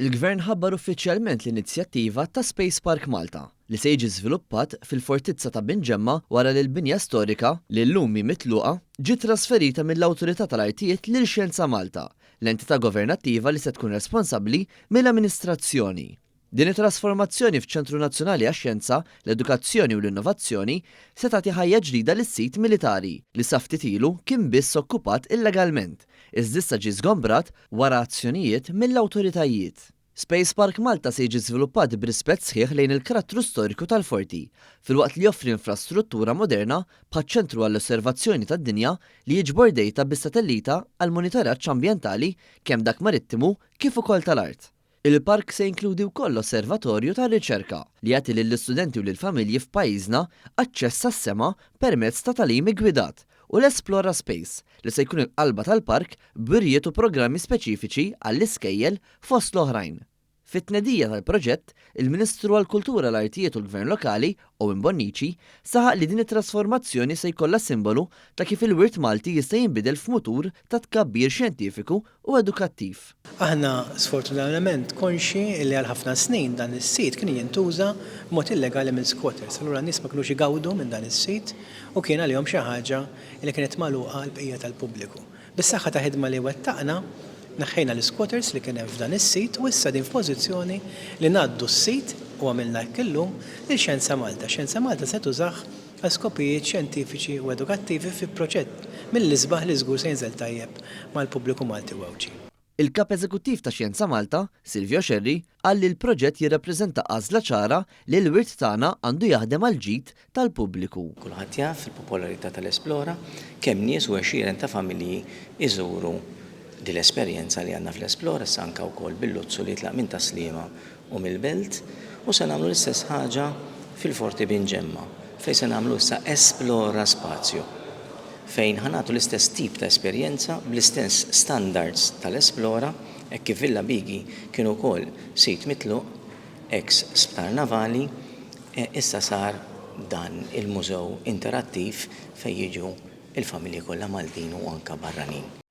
Il-Gvern ħabbar uffiċjalment l-inizjattiva ta' Space Park Malta, li se jiġi żviluppat fil-Fortizza ta' Binġemma wara li l-binja storika, li llum hi mitluqa, ġiet trasferita mill-Awtorità tal-Artijiet lil Xjenza Malta, l-entità governattiva li se tkun responsabbli mill-amministrazzjoni. Din it-trasformazzjoni f'Ċentru Nazzjonali għax-Xjenza, l-Edukazzjoni u l-Innovazzjoni se tagħti ħajja ġdida lis-sit militari li sa ftit ilu kien biss okkupat illegalment, iżda issa ġie żgombrat wara azzjonijiet mill-awtoritajiet. Space Park Malta se jiġi żviluppat b'rispett sħiħ lejn il-karattru storiku tal-forti, filwaqt li joffri infrastruttura moderna bħaċ-Ċentru għall-Osservazzjoni tad-Dinja li jiġbor dejta bis-satellita għall-monitoraġġ ambjentali kemm dak marittimu kif ukoll tal-art. Il-park se jinkludi wkoll osservatorju tar-riċerka li jagħti lill-istudenti u lill-familji f'pajjiżna aċċess għas-sema permezz ta' tagħlim iggwidat u l-Esplora Space li se jkun il-qalba tal-park b'wirjiet u programmi speċifiċi għall-iskejjel fost l-oħrajn. Fit-tnedija tal-proġett, il-Ministru għall-Kultura, l-Artijiet u l-Gvern Lokali, Owen Bonnici, saħaq li din it-trasformazzjoni se jkollha simbolu ta' kif il-wirt Malti jista' jinbidel f'mutur ta' tkabbir xjentifiku u edukattiv. Aħna sfortunatament konxji li għal ħafna snin dan is-sit kien jintuża b'mod illegali minn squatters. Allura n-nies ma kinux igawdu minn dan is-sit u kien għalihom xi ħaġa li kienet magħluqa għall-bqija tal-pubbliku. Bis-saħħa ta' ħidma li wettaqna, neħħejna l-isquatters li kien hemm f'dan is-sit u issa qegħdin f'pożizzjoni li ngħaddu s-sit, u għamilna hekk illum, lil Xjenza Malta. Xjenza Malta se tużah għal skopijiet xjentifiċi u edukattivi fi proġett mill-isbaħ li żgur se jinżel tajjeb mal-pubbliku Malti u Għawdxi. Il-Kap Eżekuttiv ta' Xjenza Malta, Silvio Scerri, qal li l-proġett jirrappreżenta għażla ċara li l-wirt tagħna għandu jaħdem għall-ġid tal-pubbliku. Kulħadd jaf il-popolarità tal-Esplora, kemm nies u għexieren ta' familji jżuru din l-esperjenza li għandna fl-Esplora, issa anke wkoll bil-luzzu li jitlaq minn Tas-Sliema u mill-Belt u se nagħmlu l-istess ħaġa fil-Forti Binġemma fejn se nagħmlu issa Esplora Spazio fejn ħa nagħtu l-istess tip ta' esperjenza bl-istess standards tal-Esplora hekk kif Villa Bigi kien ukoll sit mitluq, eks sptar navali, issa sar dan il-mużew interattiv fejn jiġu l-familji kollha Maltin u anke barranin.